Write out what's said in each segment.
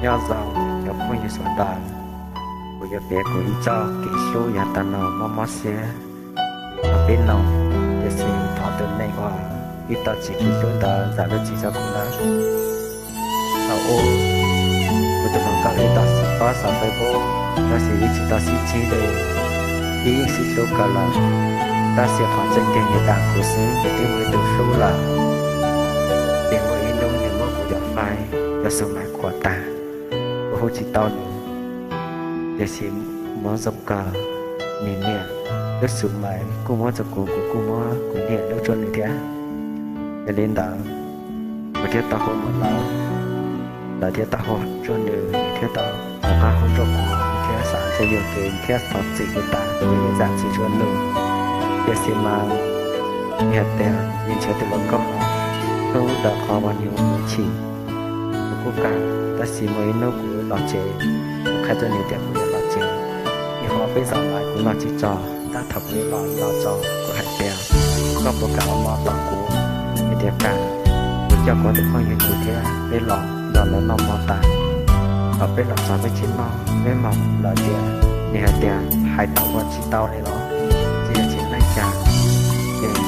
Nyob zoo cov phooj ywg sawv daws, kuv yuav piav kuv ib txoj kev hlub yav tas los mob mob siab rau peb mloog. Tiam sis thov tus neeg uas wb tau txais kev hlub ntawd zam lub txim rau kuv nawb. Thaum ub, kuv tus hluas nkauj wb tau sib paub saum Facebook, tab sis wb tsis tau sib ntsib li, wb yeej sib hlub kawg lawm. Tab sis qhov tseem ceeb nws dam kuv xwb, nws twb muaj ib tug hlub lawm. Ces muaj ib hnub nws muab kuv cov fais, cov xu mais khuam tas, kuv hu tsis tau nws. Tiam sis muab zoo kawg, nws niam lub xu mais kuj muab rau kuv, kuv kuj muab kuv niam lub rau nws thiab. Yog li ntawd, kuv thiaj tau hu mus lawm, lawv thiaj tau hu rau nws, nws thiaj tau rov qab hu rau kuv, nws thiaj xav ntshe yuam kev thiab thov txim kuv tas, kuv yuav zam txim rau nws. Tiam sis mas nws hais tias nws nrhiav tus hluas nkauj no hlub ntawm qhov uas nws ua kuv chim. Kuv kuj kam, tab sis muaj ib hnub kuv los tsev, kuv qhia rau nws tias kuv yuav los tsev. Nws ho peb zaum lawm kuv los tsis tso, tab thaum kuv los los tso, kuv hais tias, koj puas kam ua mov tos kuv? Nws tias kam, kuv coj kuv tus phooj ywg kuv thiab peb los nrog lawv noj mov tas. Thaum peb los txog peb tsis noj, peb mus lawm tias, nws hais tias hais tau ua tsis tau li los, tsis yog tsis meej cas. Ces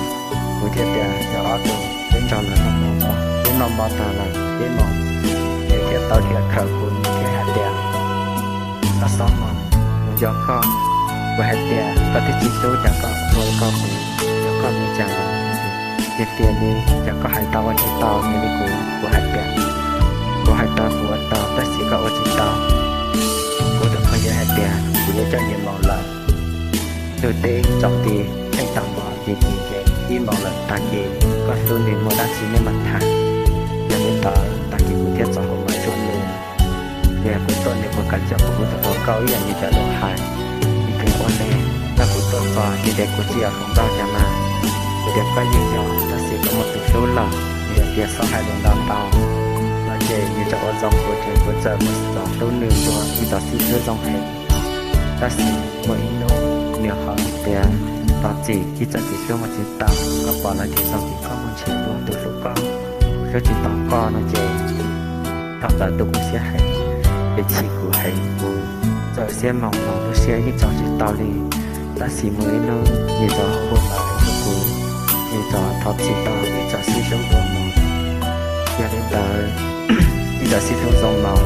kuv thiaj tias yog ob tug peb nrog lawv noj mov tso, peb noj mov tas lawm peb mus. Nws thiaj tau dhia khawm kuv, nws thiaj hais tias, koj xob mus, kuv nco koj. Kuv hais tias koj twb tsis hlub cas koj ua li ko kuv, yog koj li cas? Tiag tiag li, cas koj hais tau ua tsis tau li kuv? Kuv hais tias, kuv hais tau kuv ua tau, tab sis koj ua tsis tau. Kuv tus phooj ywg hais tias kuv yuav coj nyias mus lawm. Ntuj teb tsaus nti, theej tau mov tis tis ces ib moos lawm, tag kis koj hlub nws muaj dab tsi nej mam tham. Yog li ntawd tag kis kuv thiaj txo hu mais rau nws. Yog kuv tuaj nws puas kam coj kuv tus hluas nkauj ib yam nws cov lus hais? Nws tias ua li, koj kuv tuaj txog nws tias kuv tsis yog hluas nkauj cas mas. Kuv tias koj yeej yog, tab sis koj muaj tus hlub lawm. Nws hais tias xob hais lus ntau ntau no ces nws tseem ua zoo kuv ces kuv txawm mus txog hlub nws dua ib txoj xib hlub zoo heev. Tab sis muaj ib hnub nws ho tias, thov txim, ib txoj kev hlub mus tsis tau, koj pom lawv ces zoo li koj mus nrhiav dua tus hlub koj, hlub tsis tau koj no ces thaum ntawd tus kuv siab heev, ces chim kuv heev, kuv txawm siab mus los lub siab yeej tso tsis tau li. Tab sis muaj ib hnub nws txawm hu hu lawm rau kuv, nws txawm thov txim tau ib txoj xib hlub dua mus. Yog li ntawd, ib txoj xib hlub zoo mus,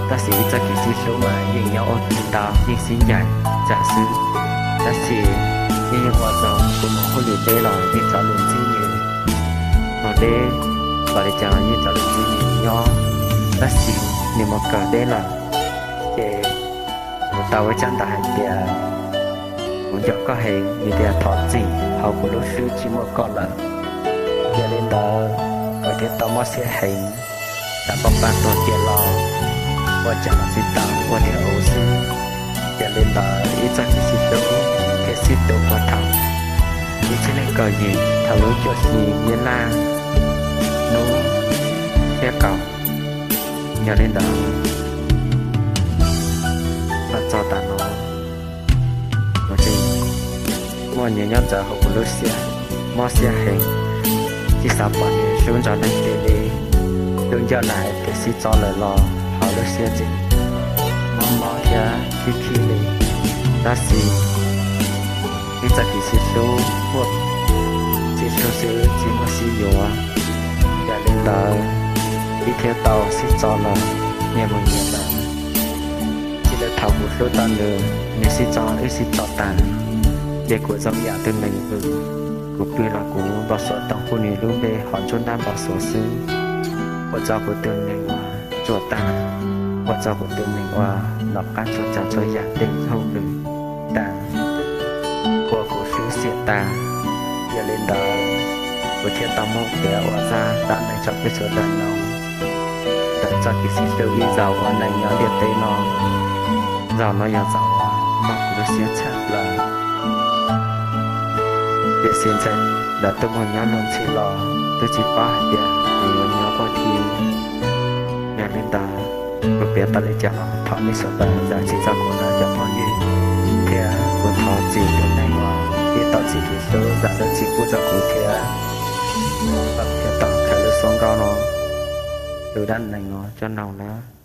tab sis ib txoj kev sib hlub mas yeej nyob ua ke ntau, yeej sib ncaim tsawg xwb. Tab sis yeej ua zoo, kuv mus hauj lwm deb los yeej rov lus ntsib nws, mus deb los li cas los yeej rov lus ntsib nws nyob. Tab sis nws mus kawm deb lawm, ces kuv tau ua tsab ntawv hais tias kuv nco koj heev, nws tias thov txim, hauv kuv lub hlwb tsis muaj koj lawm. Yog li ntawd, kuv thiaj tau mob siab heev, tas paj paj tuag kiag los ua cas los tsis tau, ua tiag ua xwb. Yog li ntawd ib txoj kev sib hlub thiaj sib tu puag thaum ib txhiab leej kaum yim, thaum lub cuaj hli Nyab Laj hnub thib kaum. Yog li ntawd, los txog tav no, kuv tseem muaj nyias nyob ntawm hauv kuv lub siab, mob siab heev, tsis xav pom nws hlub nrog leej twg li. Tus ncauj lais tias sib tso lawm los hauv lub siab tseem mob mob thiab khib khib li. Tab sis ib txoj kev sib hlub, sib hlub xwb tsis muaj sib yuav. Yog li ntawd, wb thiaj tau sib tso los nyias mus nyias lawm. Txij li thaum kuv hlub tau nws, nws sib tso wb sib tso tas, ces kuv zoo yam tus neeg vwm. Kuv pw los kuv npau suav toom kuv nws lub npe hauv nruab nrab npau suav xwb. Ua rau kuv tus neeg uas tsuas tas, ua rau kuv tus neeg uas nov qab tsuas tsav tsuas yam tej hauj lwm tas, ua kuv hlwb xiam tas. Yog li ntawd, kuv thiaj tau muab piav ua zaj dab neeg rau peb sawv daws mloog. Ntawm txoj kev sib hlub ib zaug ua neej nyob ntiaj teb no, zaum no yog zaum uas mob kuv lub siab tshaj plaws. Tiam sis ntshai lawv tuaj mus nyob luag ntxhi los twb tsis paub hais tias kuv yuav nyob puag thaum. Yog li ntawd, kuv piav tau li cas los thov nej sawv daws zam txim rau kuv nawb cov phooj ywg, thiab kuv thov txim tus neeg uas ib tau txim kev hlub zam lub txim pub rau kuv thiab. Thaum thiaj tau khaws lub suab nkauj no, lub dab neeg no coj noog nawb.